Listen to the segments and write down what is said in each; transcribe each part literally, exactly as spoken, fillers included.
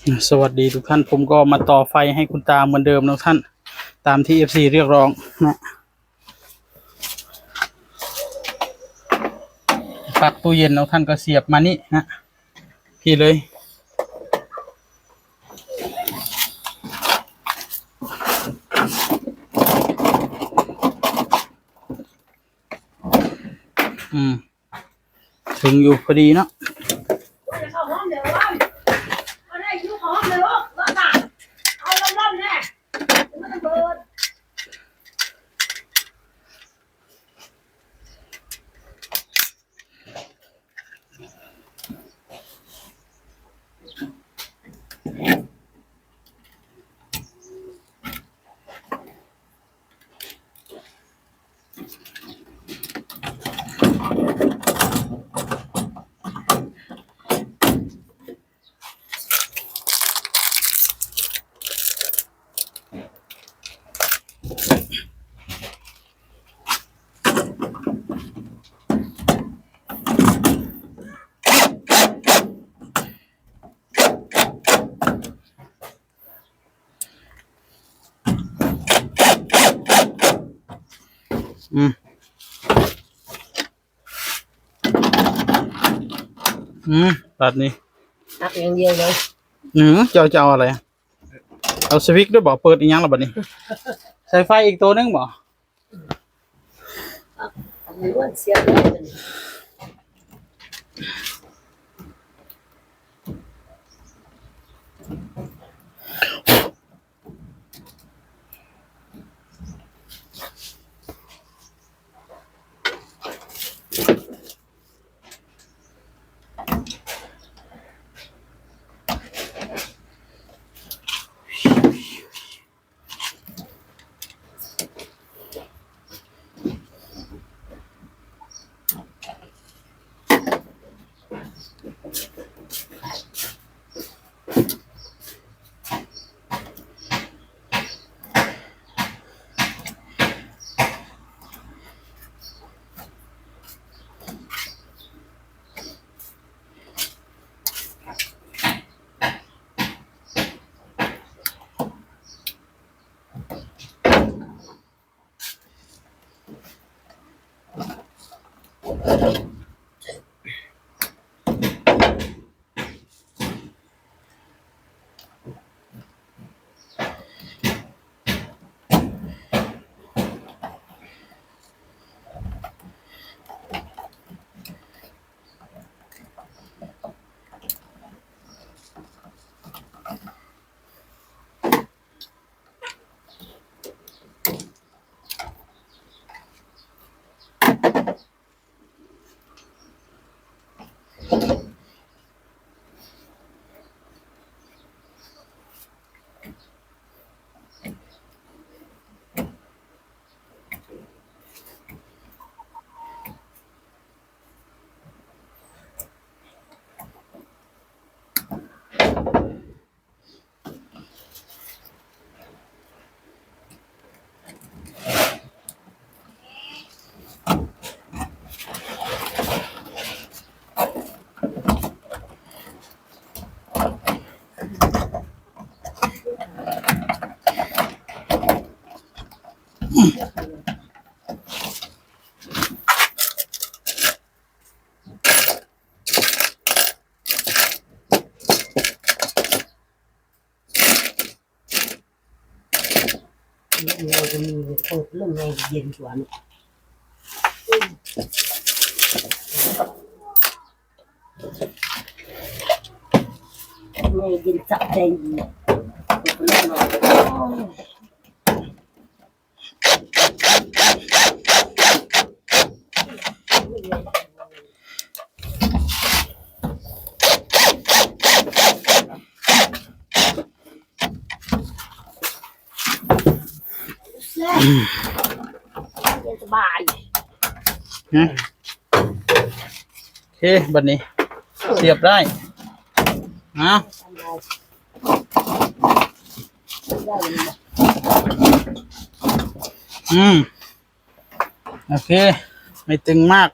สวัสดีทุกท่าน ผมก็มาต่อไฟให้คุณตาเหมือนเดิมนะท่าน ตามที่เอฟซีเรียกร้องนะ ปลั๊กตู้เย็นนะท่าน ก็เสียบมานี่นะ พี่เลย อืม ถึงอยู่พอดีเนาะ อืม อืม แบบนี้ ตักอย่างเดียวเลย อืม เจ้าจะเอาอะไร เอาสวิตช์ด้วยบ่ เปิดอีกอย่างละบัดนี้ ใส่ไฟอีกตัวหนึ่งบ่ อันนี้มันเสียบได้เลย เราจะมีเปิดเรื่องในเย็นกว่านี่ ในเย็นสะใจดี เปิดเรื่องหน่อย เย็นสบาย นะ โอเค บัดนี้ เสียบได้ นะ อืม โอเค ไม่ตึงมาก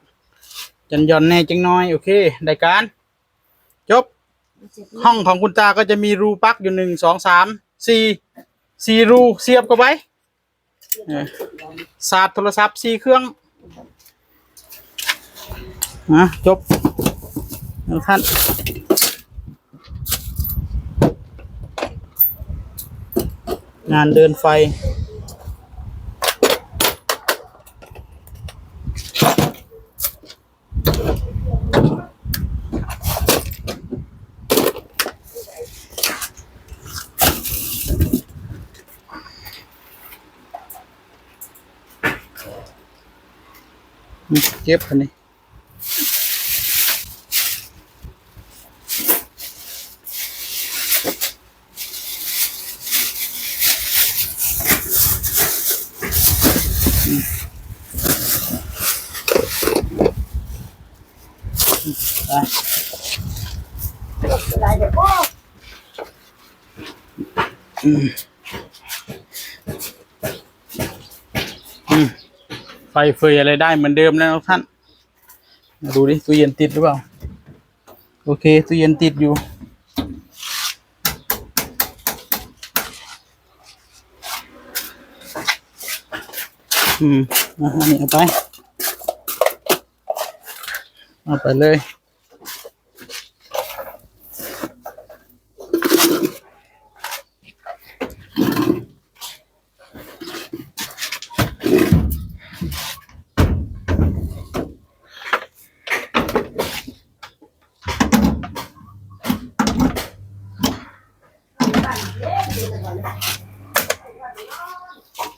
หย่อนๆ แน่จังน้อย โอเค ได้การ จบ ห้องของคุณตาก็จะมีรูปลั๊กอยู่หนึ่งสองสามสี่สี่รูเสียบเข้าไป เออ สาดโทรศัพท์สี่เครื่องนะจบแล้วท่าน งานเดินไฟ เก็บอันนี้ ไฟเฟยอะไรได้เหมือนเดิมแล้วท่าน มาดูดิ ตู้เย็นติดหรือเปล่า โอเค ตู้เย็นติดอยู่ อืม อ่ะ อันนี้เอาไป เอาไปเลย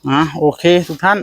อ่ะ โอเค ทุกท่าน